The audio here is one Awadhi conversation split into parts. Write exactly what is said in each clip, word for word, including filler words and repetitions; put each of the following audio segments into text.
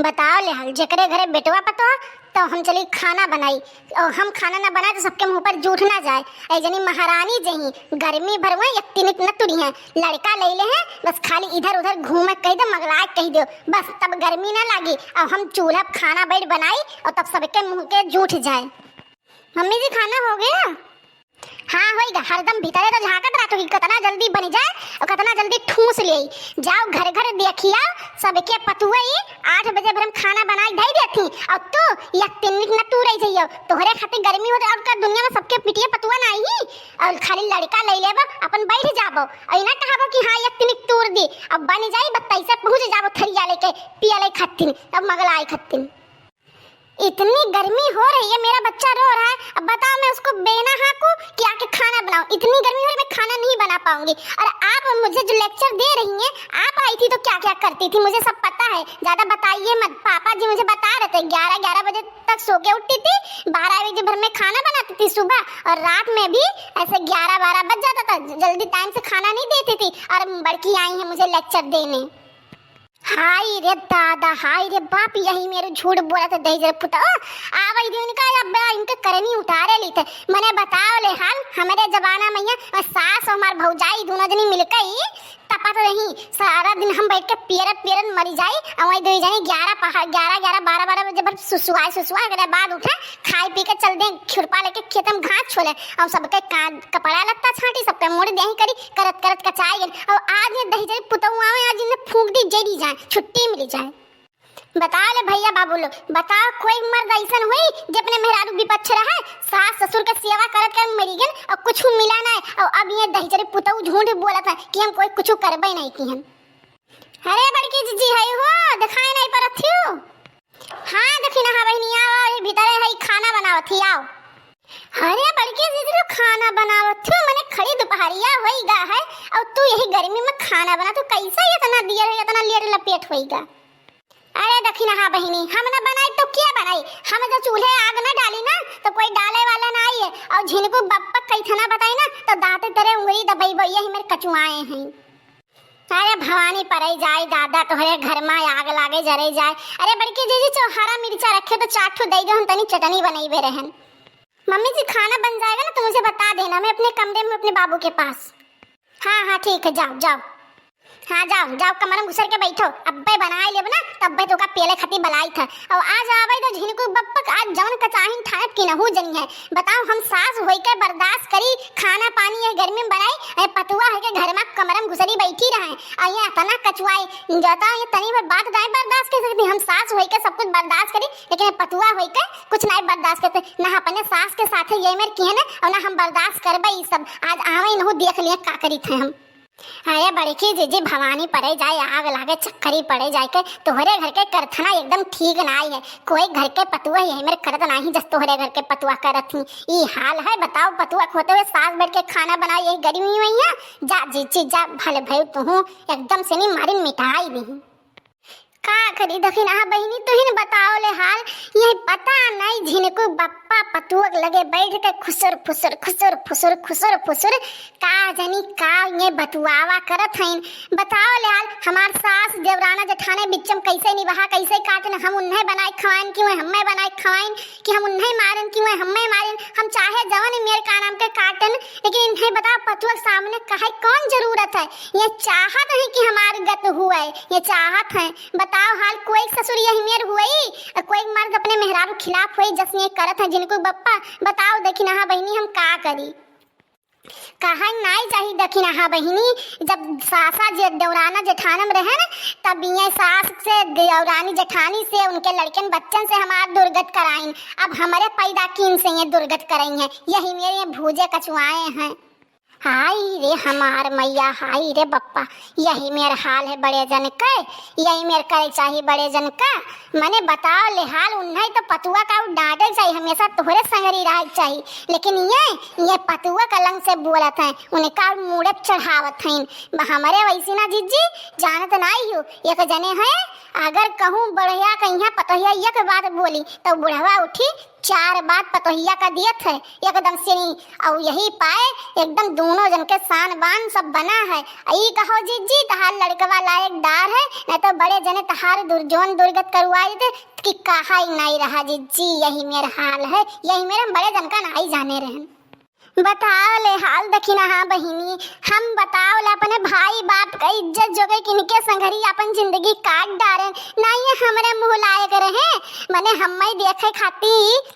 बताओ ले हाल, जेकरे घरे बेटवा पतोह, तो हम चली खाना बनाई, और हम खाना ना बनाए तो सबके मुँह पर जूठ ना जाए। ऐ जनी महारानी जही, गर्मी भर हुए एक तिनिक न तुरी हैं, लड़का ले ले हैं, बस खाली इधर उधर घूमे कह दो, मगलाए कह दो, बस तब गर्मी ना लागी। और हम चूल्हा पे खाना बैठ बनाई और तब सबके मुँह के जूठ जाए। मम्मी जी, खाना हो गया? हाँ, होइगा। हरदम भीतरे तो झाँकत रहत हो कि कतना जल्दी बनि जाए और कतना जल्दी ठूस लेई। जाओ घर घर देखिया, सबके पतुआ ई आठ बजे भर में खाना बनाई धई देती और तू या तिन्निक न तू रह जइयो। तोहरे खातिर गर्मी होत और का दुनिया में सबके पिटिया पतुआ नाही? और खाली लड़का ले लेबो, अपन बैठ जाबो और ना कहबो कि हाँ, एक तिनिक तूर दी। अब बनि जाई, बस तैसे पहुँच जाबो थरिया लेके पियले खत्तिन, अब मगलाई खत्तिन। इतनी गर्मी हो रही है, मेरा बच्चा रो रहा है। अब बताओ, मैं उसको बेना हाँकूं कि आके खाना बनाऊं? इतनी गर्मी हो रही है, मैं खाना नहीं बना पाऊंगी। और आप मुझे जो लेक्चर दे रही हैं, आप आई थी तो क्या क्या करती थी, मुझे सब पता है। ज्यादा बताइए मत, पापा जी मुझे बता रहे थे, ग्यारह ग्यारह बजे तक सो के उठती थी, बारह बजे भर में खाना बनाती थी सुबह, और रात में भी ऐसे ग्यारह बारह बज जाता था, जल्दी टाइम से खाना नहीं देती थी। और बड़की आई है मुझे लेक्चर देने। हाय रे दादा, हाय रे बाप, यही मेरे झूठ बोलत है दहिजर पुतौ। आवै दे इनका, अब इनके करनी उतारे ली थे। मने बताओ ले हाल, हमरे जमाना में यहाँ सास और हमार भौजाई दोनों जनी मिलके ही तपत रही। सारा दिन हम बैठ के पियरत पियरत मरी जाई, और वही दो जनी ग्यारह पहाड़, ग्यारह ग्यारह बारह बारह बजे भर सुसुआए, सुसुआए के बाद उठे, खाए पी के चल दे खुरपा लेके खेत में घास छोले, और सबके का-, कपड़ा लत्ता छाटी, सबके मुड़ देही करी, करत करत कचाई गन। और आज ये दहिजरी पुतौ आवे, आज इन्हें फूंक दी, जरी जाए, छुट्टी मिली जाए। बताओ ले भैया बाबू लोग, बताओ कोई मर्द ऐसन होई जे अपने मेहरारू विपक्ष रहे, सास ससुर के सेवा करत करत मरी गन और कुछ मिला नहीं, और अब ये दहिजरी पुतौ झूठ बोलत है कि हम कोई कुछ करबे नहीं की हम। अरे बड़की जीजी है हो, दिखाई नहीं पड़त थी हो? हाँ, दखिनहा बहिनी, आओ, आओ, ये भीतरे है, खाना बनावत ही, आओ। अरे बड़की जीजी, तू खाना बनावत थी, मने खड़ी दुपहरिया होई गा है, और तू यही गर्मी में खाना बना, तू कैसे इतना दियर है, इतना लेट लपेट होई गा? अरे दखिनहा बहिनी, हम ना बनाई तो क्या बनाई? हम जो चूल्हे आग ना डाली ना, तो कोई डाले वाला ना आई है, और झिनकू बप्पा कई थना बताई ना, तो दांते तेरे उंगली दबाई, यही मेरे कचुआए हैं। अरे भवानी परै जाए दादा, तोहरे घर मा आग लागे जरे जाए। अरे बड़की जीजी, चो हरा मिर्चा रखे तो चार ठो दे दो, हम तनी चटनी बनइबे रहन। मम्मी जी, खाना बन जाएगा ना तो मुझे बता देना, मैं अपने कमरे में अपने बाबू के पास। हाँ हाँ ठीक है, जाओ जाओ। हाँ जाओ जाओ, कमरा में घुसर के बैठो, अब्बे बनाए लेब ना तब्बे तोका पेले खती बलाई था। और आज आवे तो झिनकू बप्पक, आज जवन कचाहिन ठानत की नहू जनी है। बताओ, हम सास होई के बर्दाश्त करी, खाना पानी ये गर्मी में बनाई, अरे पतुआ है के घर में कमरा में घुसरी बैठी रहे, और ये इतना कचुआई जाता, ये तनी भर बात दाई बर्दाश्त कर सकती, हम सास होई के सब कुछ बर्दाश्त करी, लेकिन ये पतुआ होई के कुछ नहीं बर्दाश्त करते, ना अपने सास के साथ ये मेरे किए ना, और ना हम बर्दाश्त करबे ये सब। आज आवे इनहू देख लिए का करी थे हम। अरे बड़की जीजी, भवानी पड़े जाए, आग लागे, चक्करी पड़े जाए के, तोहरे घर के करथना एकदम ठीक नाई है। कोई घर के पतुआ यही मेरे करत नाही, जस तोहरे घर के पतुआ करत ही। ई हाल है, बताओ, पतुआ होते हुए सास बैठ के खाना बनाए यही गर्मी में यहाँ। जा जीजी जा, भले भई तुहू एकदम से नी मारिन मिटाई नहीं। का करी दखिनहा बहिनी, तुहिन बताओ ले हाल। ये पता नहीं झिनकू बप्पा पतुअक लगे बैठ के खुसुर फुसुर, खुसुर फुसुर, खुसुर फुसुर, का जनी का ये बतुआवा करत हईन। बताओ ले हाल, हमार सास देवराना जेठाने बिच्चम कैसे निभाहा, कैसे काटन, हम उन्हें बनाए खवाइन कि वह हमें बनाए खवाइन, कि हम उन्हें मारन कि वह हमें मारन। हम चाहे जवन मेर का नाम के काटन, लेकिन इन्हें बताओ पतुअक सामने कहे कौन जरूरत है? ये चाहत है कि हमार गत हुए, ये चाहत है। बताओ हाल, कोई ससुर यही मेर हुई, कोई मर्द अपने मेहरारू खिलाफ हुई, जस ये करत है झिनकू बप्पा। बताओ दखिनहा बहिनी, हम का करी? कहा नाई चाही दखिनहा बहिनी, जब सासा जे देवराना जेठानम रहे न, तब ये सास से, देवरानी जेठानी से, उनके लड़कन बच्चन से हमार दुर्गत कराइन। अब हमरे पैदा कीन से ये दुर्गत कराई हैं, यही मेरे ये भूजे कचुआए हैं। हाय रे हमार मैया, हाय रे बप्पा, यही मेर हाल है बड़े जन के, यही मेर करे चाही बड़े जन का। मने बताओ ले हाल, उन्हें तो पतुआ का डांटे चाही, हमेशा तोहरे संगरी रहे चाही, लेकिन ये, ये पतुआ का लंग से बोलत हैं, उनका मूड़े चढ़ावत हैं। हमरे वैसी ना जीजी, जानत नाई हो, एक जने हैं, अगर कहूँ बढ़िया कहिया पतोहिया एक बात बोली, तो बुढ़वा उठी, चार बात पतोहिया का दियत है एकदम से नहीं, और यही पाए एकदम दोनों जन के शान बान सब बना है। ई कहो जिज्जी, तहार लड़कवा लायकदार है, नहीं तो बड़े जने तहार दुर्जोन दुर्गत करवा देते कि कहा ही नहीं रहा जिज्जी। यही मेर हाल है, यही मेर हम बड़े जन का नहीं जाने रहन। बताओ ले हाल दखिनहा बहिनी, हम बताओ ले अपने भाई बाप का इज्जत जो गई किनके संघरी अपन जिंदगी काट डारेन। ना ये हमरे मुँह लायक रहे, मने हम्मे देखे खाती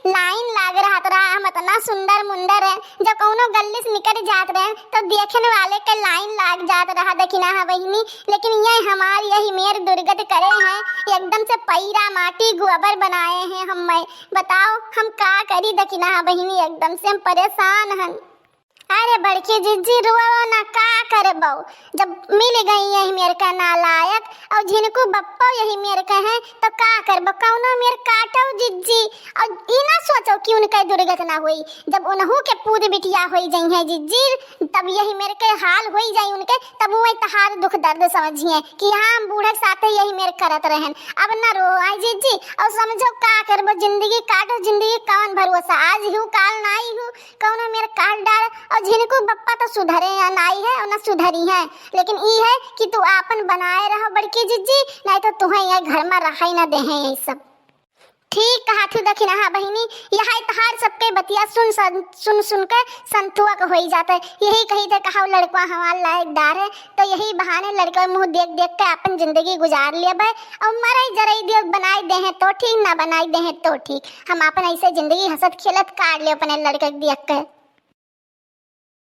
लाइन लाग रहत रहा। हम इतना सुंदर मुंदर है, जब कौनो गल्ली से निकल जात रहे तो देखने वाले के लाइन लाग जात रहा दखिनहा बहिनी। लेकिन ये हमार यही मेर दुर्गत करे हैं, एकदम से पैरा माटी गोबर बनाए हैं हम्मे। बताओ हम का करी दखिनहा बहिनी, एकदम से हम परेशान हन। अरे बड़की जिज्जी, रोवो ना, का करबो, जब मिल गई यही मेर का नालायक और झिनकू बप्पो यही मेर का है तो का करबो, कौनो मेर काटो जिज्जी। और ई ना सोचो कि उनके दुर्गत ना हुई, जब उनहू के पूत बिटिया होई जइहैं जिज्जी, तब यही मेर के हाल होई जाई उनके, तब वो तहार दुख दर्द समझिए कि हाँ हम बूढ़े के साथे यही मेर करत रहन। अब ना रो आई जिज्जी, और समझो का करबो, जिंदगी काटो, जिंदगी कौन भरोसा, आज हूँ काल नाई हूँ, कौनो मेर काट डार। और झिनकू बप्पा तो सुधरे या नाई है और ना सुधरी है, लेकिन ई है कि तू आपन बनाए रहो बड़की जिज्जी, नहीं तो तुहें ये घर में रहाई ना देहे यही सब। ठीक कहा थी दखिनहा बहिनी, यही तहार सबके बतिया सुन, सुन, सुन, सुन के संतुआ के होई जाता है। यही कही थे कहा लड़कवा हमार लायकदार है, तो यही बहाने लड़के मुँह देख देख के अपन जिंदगी गुजार लेबे। और मरई जरई दियो बनाई देहे तो ठीक, ना बनाई देहे तो ठीक, हम अपन ऐसे जिंदगी हंसत खेलत काट ले अपने लड़के के देख के।